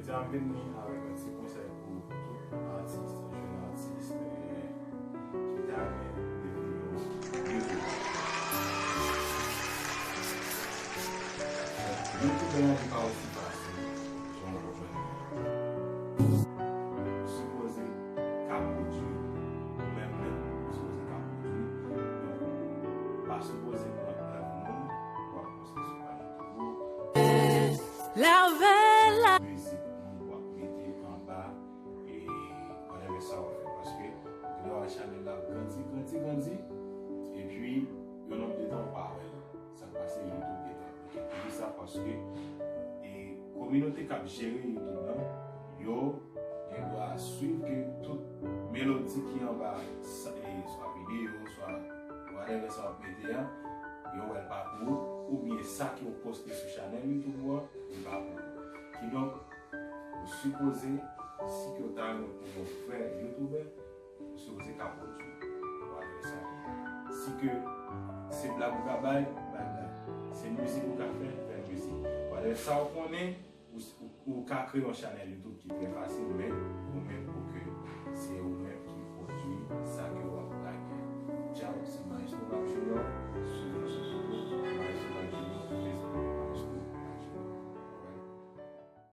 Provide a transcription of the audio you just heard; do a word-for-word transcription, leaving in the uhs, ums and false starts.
Jodi a m vin avèk yon ti konsèy pou tout atis, jèn atis, eh, ki ta gen de videyo YouTube. YouTube an li pa osi fasil jan w konprann li. Ou sipoze ka pwodui ou menm menm, ou sipoze ka pwodui. Donk, ou pa sipoze pran lèv moun pou w ap poste sou paj YouTube ou. Lave la. Mizik moun w ap mete anba, e whatever sa w ap fè. Paske ou gen dwa wè chanèl la ap grandi, grandi, grandi, epi yon nòt de tan ou pa wè l. Sa k pase YouTube gentan bloke. Poukisa? Paske, e, kominote k ap jere YouTube lan, yo gen dwa swiv ke tout melodi ki anba sa, e, swa videyo, swa whatever sa w ap mete a, yo wè l pa pou ou, oubyen sa ke w poste sou chanèl YouTube ou an, li pa pou ou. Kidonk, ou sipoze, si ke w ta renmen pou yon frè youtubè, ou sipoze ka pwodui. Whatever sa ye. Si ke se blag ou ka bay, bay blag. Se mizik ou ka fè, fè mizik. Whatever sa w konnen, ou, ou, ou ka kreye yon chanèl YouTube ki trè fasil, men ou menm pou ke se ou menm ki pwodui sa ke w